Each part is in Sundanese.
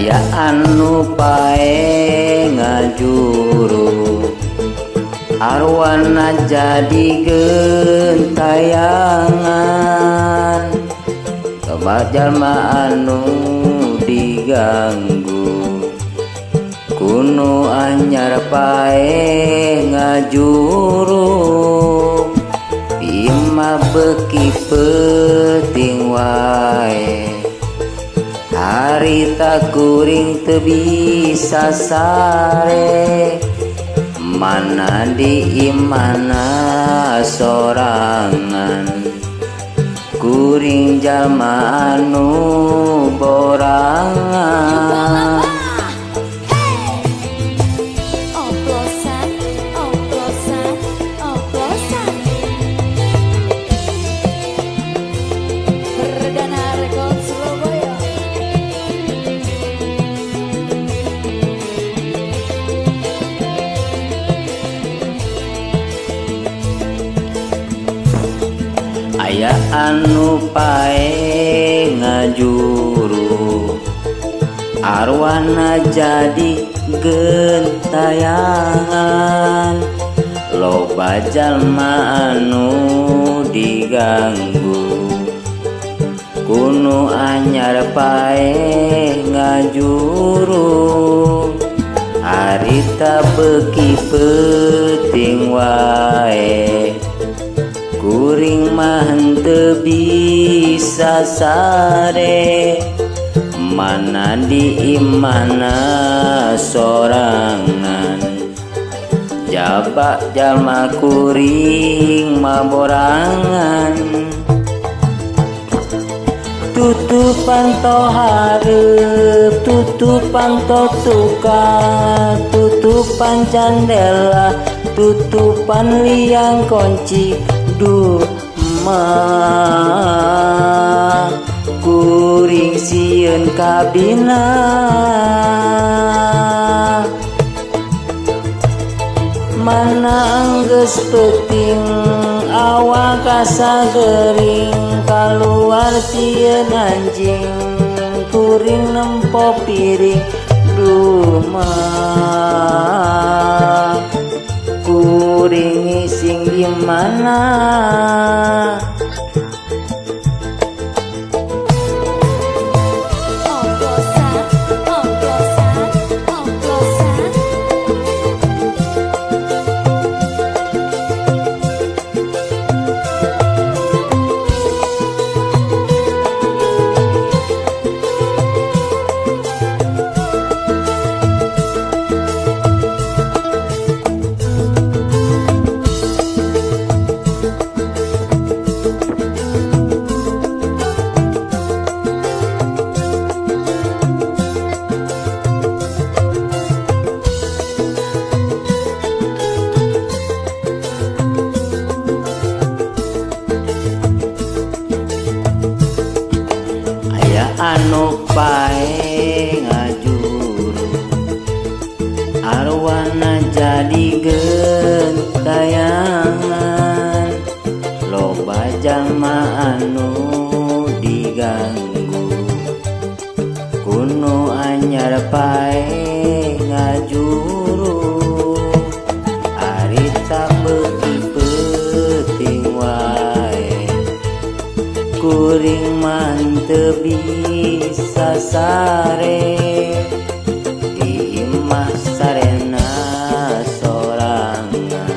Aya anu pae ngajuru arwana jadi gentayangan. Loba jalma anu diganggu kunu anyar pae ngajuru. Ima beuki peuting wae harita kuring teu bisa sare. Mana di imana sorangan kuring jalma anu borangan. Oplosan, oplosan, oplosan. Perdana Record Surabaya. Aya anu pae ngajuru arwana jadi gentayangan. Loba jalma anu diganggu kunu anyar pae ngajuru. Harita beuki peuting wae kuring mah henteu bisa sare. Mana di imana sorangan jabak jalma kuring maborangan. Tutupan to hareup, tutupan to tukang, tutupan jandela, tutupan liang kunci. Duh mah kuring sieun kabina. Mana anggeus peuting awak asa gering, kaluar sieun anjing kuring nempo piring. Duh mah kuring ngising di mana. Oplosan, oplosan, oplosan. Aya anu pae ngajuru arwana jadi gentayangan. Loba jalma anu diganggu kunu anyar pae ngajuru. Harita beuki peuting wae kuring mah teu bisa sare. Di imah sarena sorangan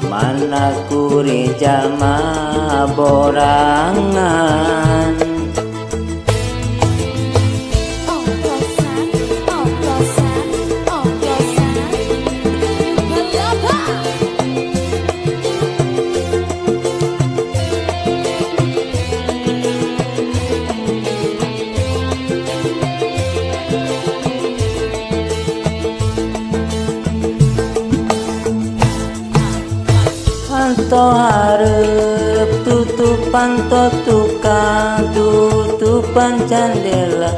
mana kuring jalma borangan. Oplosan, oplosan, oplosan. Palapa. Panto hareup, tutupan to tukang, tutupan jandela.